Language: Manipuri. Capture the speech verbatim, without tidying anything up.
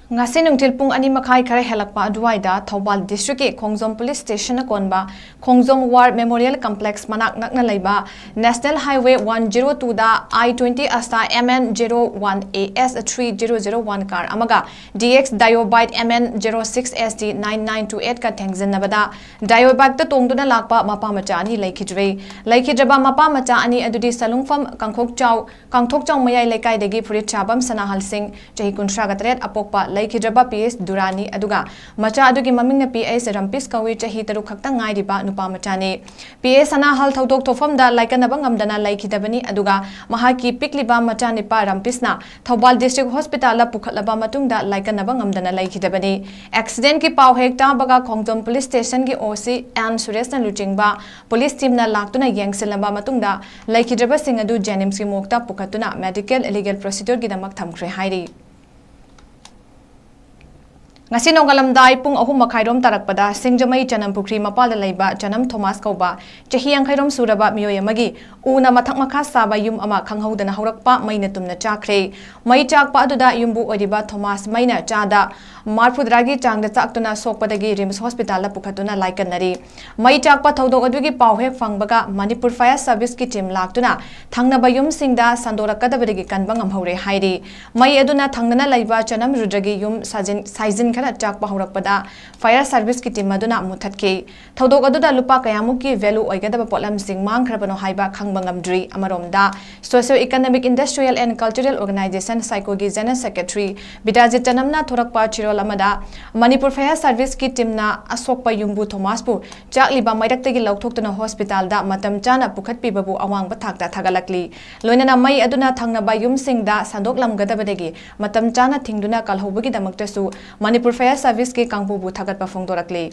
ꯉꯁꯤ ꯅꯨꯡꯊꯤꯜ ꯄꯨꯡ ꯑꯅꯤ ꯃꯈꯥꯏ ꯈꯔ ꯍꯦꯜꯂꯛꯄ ꯑꯗꯨꯋꯥꯏꯗ ꯊꯧꯕꯥꯜ ꯗꯤꯁꯇ꯭ꯔꯤꯛꯀꯤ ꯈꯣꯡꯖꯣꯝ ꯄꯨꯂꯤꯁ ꯁ꯭ꯇꯦꯁꯟꯅ ꯀꯣꯟꯕ ꯈꯣꯡꯖꯣꯝ ꯋꯥꯔ ꯃꯦꯃꯣꯔꯤꯌꯦꯜ ꯀꯝꯄ꯭ꯂꯦꯛꯁ ꯃꯅꯥꯛ ꯅꯛꯅ ꯂꯩꯕ ꯅꯦꯁꯅꯦꯜ ꯍꯥꯏꯋꯦ ꯋꯥꯟ ꯖꯤꯔꯣ ꯇꯨꯗ ꯑꯥꯏ ꯇ꯭ꯋꯦꯟꯇꯤ ꯑꯁꯇꯥ M N zero one A S three zero zero one car ꯑꯃꯒ D X Dio bike M N zero six S T nine nine two ꯑꯦꯠꯀ ꯊꯦꯡꯖꯤꯟꯅꯕꯗ ꯗꯥꯏꯑꯣ ꯕꯥꯏꯛꯇ ꯇꯣꯡꯗꯨꯅ ꯂꯥꯛꯄ ꯃꯄꯥ ꯃꯆꯥ ꯑꯅꯤ ꯂꯩꯈꯤꯗ꯭ꯔꯦ꯫ ꯂꯩꯈꯤꯗ꯭ꯔꯕ ꯃꯄꯥ ꯃꯆꯥ ꯑꯅꯤ ꯑꯗꯨꯗꯤ ꯁꯂꯨꯡꯐꯝ ꯀꯥꯡꯈꯣꯛꯆꯥꯎ ꯀꯥꯡꯊꯣꯛꯆꯥꯎ ꯃꯌꯥꯏ ꯂꯩꯀꯥꯏꯗꯒꯤ ꯐꯨꯔꯤꯠ ꯁꯥꯕꯝ ꯁꯅꯥꯍꯜ ꯁꯤꯡ, ꯆꯍꯤ ꯀꯨꯟꯊ꯭ꯔꯥꯒ ꯇꯔꯦꯠ ꯑꯄꯣꯛꯄ ꯂꯩꯈꯤꯗ꯭ꯔꯕ ꯄꯤ ꯑꯦꯁ ꯗꯨꯔꯥꯅꯤ, ꯑꯗꯨꯒ ꯃꯆꯥ ꯑꯗꯨꯒꯤ ꯃꯃꯤꯡꯅ ꯄꯤ ꯑꯦꯁ ꯔꯝꯄꯤꯁ ꯀꯧꯏ, ꯆꯍꯤ ꯇꯔꯨꯛ ꯈꯛꯇ ꯉꯥꯏꯔꯤꯕ ꯅꯨꯄꯥ ꯃꯆꯥꯅꯤ꯫ ꯄꯤ ꯑꯦꯁ ꯁꯅꯥꯍꯜ ꯊꯧꯗꯣꯛ ꯊꯣꯛꯐꯝꯗ ꯂꯥꯏꯀꯠꯅꯕ ꯉꯝꯗꯅ ꯂꯩꯈꯤꯗꯕꯅꯤ, ꯑꯗꯨꯒ ꯃꯍꯥꯛꯀꯤ ꯄꯤꯛꯂꯤꯕ ꯃꯆꯥꯅꯤꯄꯥ ꯔꯝꯄꯤꯁꯅ ꯊꯧꯕꯥꯜ ꯗꯤꯁꯇ꯭ꯔꯤꯛ ꯍꯣꯁꯄꯤꯇꯥꯜꯗ ꯄꯨꯈꯠꯂꯕ ꯃꯇꯨꯡꯗ ꯂꯥꯏꯀꯠꯅꯕ ꯉꯝꯗꯅ ꯂꯩꯈꯤꯗꯕꯅꯤ꯫ ꯑꯦꯛꯁꯤꯗꯦꯟꯠꯀꯤ ꯄꯥꯎ ꯍꯦꯛ ꯇꯥꯕꯒ ꯈꯣꯡꯖꯣꯝ ꯄꯨꯂꯤꯁ ꯁ꯭ꯇꯦꯁꯟꯒꯤ ꯑꯣ ꯁꯤ ꯑꯦꯟ ꯁꯨꯔꯦꯁꯅ ꯂꯨꯆꯤꯡꯕ ꯄꯨꯂꯤꯁ ꯇꯤꯝꯅ ꯂꯥꯛꯇꯨꯅ ꯌꯦꯡꯁꯤꯜꯂꯕ ꯃꯇꯨꯡꯗ ꯂꯩꯈꯤꯗ꯭ꯔꯕꯁꯤꯡ ꯑꯗꯨ ꯖꯦꯅꯤꯝꯁꯀꯤ ꯃꯣꯔꯒꯇ ꯄꯨꯈꯠꯇꯨꯅ ꯃꯦꯗꯤꯀꯦꯜ ꯂꯤꯒꯦꯜ ꯄ꯭ꯔꯣꯁꯤꯗ꯭ꯌꯨꯔꯒꯤꯗꯃꯛ ꯊꯝꯈ꯭ꯔꯦ ꯍꯥꯏꯔꯤ꯫ ꯉꯁꯤ ꯅꯣꯡꯉꯥꯜꯂꯝꯗꯥꯏ ꯄꯨꯡ ꯑꯍꯨꯝ ꯃꯈꯥꯏꯔꯣꯝ ꯇꯥꯔꯛꯄꯗ ꯁꯤꯡꯖꯃꯩ ꯆꯅꯝ ꯄꯨꯈ꯭ꯔꯤ ꯃꯄꯥꯜꯗ ꯂꯩꯕ ꯆꯅꯝ ꯊꯣꯃꯥꯁ ꯀꯧꯕ ꯆꯍꯤ ꯌꯥꯡꯈꯩꯔꯣꯝ ꯁꯨꯔꯕ ꯃꯤꯑꯣꯏ ꯑꯃꯒꯤ ꯎꯅ ꯃꯊꯛ ꯃꯈꯥ ꯁꯥꯕ ꯌꯨꯝ ꯑꯃ ꯈꯪꯍꯧꯗꯅ ꯍꯧꯔꯛꯄ ꯃꯩꯅ ꯇꯨꯝꯅ ꯆꯥꯛꯈ꯭ꯔꯦ꯫ ꯃꯩ ꯆꯥꯛꯄ ꯑꯗꯨꯗ ꯌꯨꯝꯕꯨ ꯑꯣꯏꯔꯤꯕ ꯊꯣꯃꯥꯁ ꯃꯩꯅ ꯆꯥꯗ ꯃꯔꯐꯨꯇꯔꯥꯒꯤ ꯆꯥꯡꯗ ꯆꯥꯛꯇꯨꯅ ꯁꯣꯛꯄꯗꯒꯤ ꯔꯤꯝꯁ ꯍꯣꯁꯄꯤꯇꯥꯜꯗ ꯄꯨꯈꯠꯇꯨꯅ ꯂꯥꯏꯀꯠꯅꯔꯤ꯫ ꯃꯩ ꯆꯥꯛꯄ ꯊꯧꯗꯣꯛ ꯑꯗꯨꯒꯤ ꯄꯥꯎ ꯍꯦꯛ ꯐꯪꯕꯒ ꯃꯅꯤꯄꯨꯔ ꯐꯥꯌꯔ ꯁꯔꯚꯤꯁꯀꯤ ꯇꯤꯝ ꯂꯥꯛꯇꯨꯅ ꯊꯪꯅꯕ ꯌꯨꯝꯁꯤꯡꯗ ꯁꯟꯗꯣꯔꯛꯀꯗꯕꯗꯒꯤ ꯀꯟꯕ ꯉꯝꯍꯧꯔꯦ ꯍꯥꯏꯔꯤ꯫ ꯃꯩ ꯑꯗꯨꯅ ꯊꯪꯅꯅ ꯂꯩꯕ ꯆꯅꯝ ꯔꯨꯗ꯭ꯔꯒꯤ ꯌꯨꯝ ꯁꯥꯖꯤꯟ-, ꯁꯥꯏꯖꯤꯟ ꯈꯔ ꯆꯥꯛꯄ ꯍꯧꯔꯛꯄꯗ ꯐꯥꯌꯔ ꯁꯔꯚꯤꯁꯀꯤ ꯇꯤꯝ ꯑꯗꯨꯅ ꯃꯨꯠꯊꯠꯈꯤ꯫ ꯊꯧꯗꯣꯛ ꯑꯗꯨꯗ ꯂꯨꯄꯥ ꯀꯌꯥꯃꯨꯛꯀꯤ ꯚꯦꯂꯨ ꯑꯣꯏꯒꯗꯕ ꯄꯣꯠꯂꯝꯁꯤꯡ ꯃꯥꯡꯈ꯭ꯔꯕꯅꯣ ꯍꯥꯏꯕ ꯈꯪꯕ ꯉꯝꯗ꯭ꯔꯤ꯫ ꯑꯃꯔꯣꯝꯗ, Socio Economic Industrial and Cultural Organization, ꯁꯥꯏꯀꯣꯒꯤ ꯖꯦꯅꯔꯦꯜ ꯁꯦꯀ꯭ꯔꯦꯇꯔꯤ ꯕꯤꯗ꯭ꯌꯥꯖꯤꯠ ꯆꯅꯝꯅ ꯊꯣꯔꯛꯄ ꯆꯦꯔꯣꯜ ꯑꯃꯗ, ꯃꯅꯤꯄꯨꯔ ꯐꯥꯌꯔ ꯁꯔꯚꯤꯁꯀꯤ ꯇꯤꯝꯅ ꯑꯁꯣꯛꯄ ꯌꯨꯝꯕꯨ ꯊꯣꯃꯥꯁꯄꯨ ꯆꯥꯛꯂꯤꯕ ꯃꯩꯔꯛꯇꯒꯤ ꯂꯧꯊꯣꯛꯇꯨꯅ ꯍꯣꯁꯄꯤꯇꯥꯜꯗ ꯃꯇꯝ ꯆꯥꯅ ꯄꯨꯈꯠꯄꯤꯕꯕꯨ ꯑꯋꯥꯡꯕ ꯊꯥꯛꯇ ꯊꯥꯒꯠꯂꯛꯂꯤ꯫ ꯂꯣꯏꯅꯅ ꯃꯩ ꯑꯗꯨꯅ ꯊꯪꯅꯕ ꯌꯨꯝꯁꯤꯡꯗ ꯁꯟꯗꯣꯛꯂꯝꯒꯗꯕꯗꯒꯤ ꯃꯇꯝ ꯆꯥꯅ ꯊꯤꯡꯗꯨꯅ ꯀꯜꯍꯧꯕꯒꯤꯗꯃꯛꯇꯁꯨ ꯃꯅꯤꯄꯨꯔ ꯐꯥꯌꯔ ꯁꯔꯚꯤꯁꯀꯤ ꯀꯥꯡꯕꯨꯕꯨ ꯊꯥꯒꯠꯄ ꯐꯣꯡꯗꯣꯔꯛꯂꯤ꯫